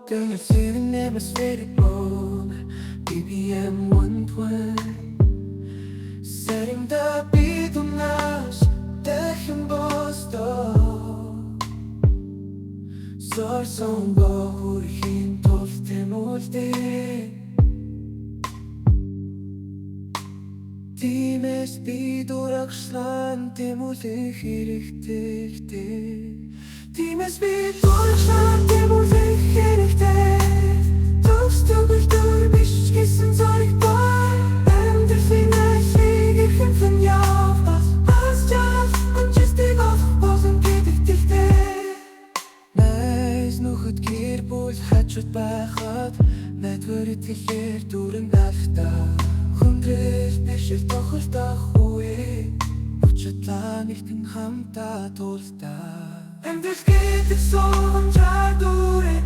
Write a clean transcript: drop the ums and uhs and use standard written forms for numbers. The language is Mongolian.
Дэнэсэрнэмэс ферибон BPM 120. Заримдаа бид унаж дахин босдог. Сорсонгоо хүрэхийн тулд тэмүүлдэг. Тиймээс бид урагшлан тэмүүлэх хэрэгтэй. Тиймээс бид урагшлан тэмүүлэх хэрэгтэй. Төгс төгөлдөр биш ч гэсэн зориг бай. Амьдралын айлыг эрхэмлэн явбал аз жаргал амжилтыг олох болно гэдэг итгэлтэй. Найз нөхөд, гэр бүл хажууд байхад найдвар, итгэлээр дүүрэн алхдаг. Хүндрэл, бэрхшээл тохиолдох үе хүч чадлаа нэгтгэн хамтдаа туулдаг. Амьдрал гэдэг сургамжаар дүүрэн.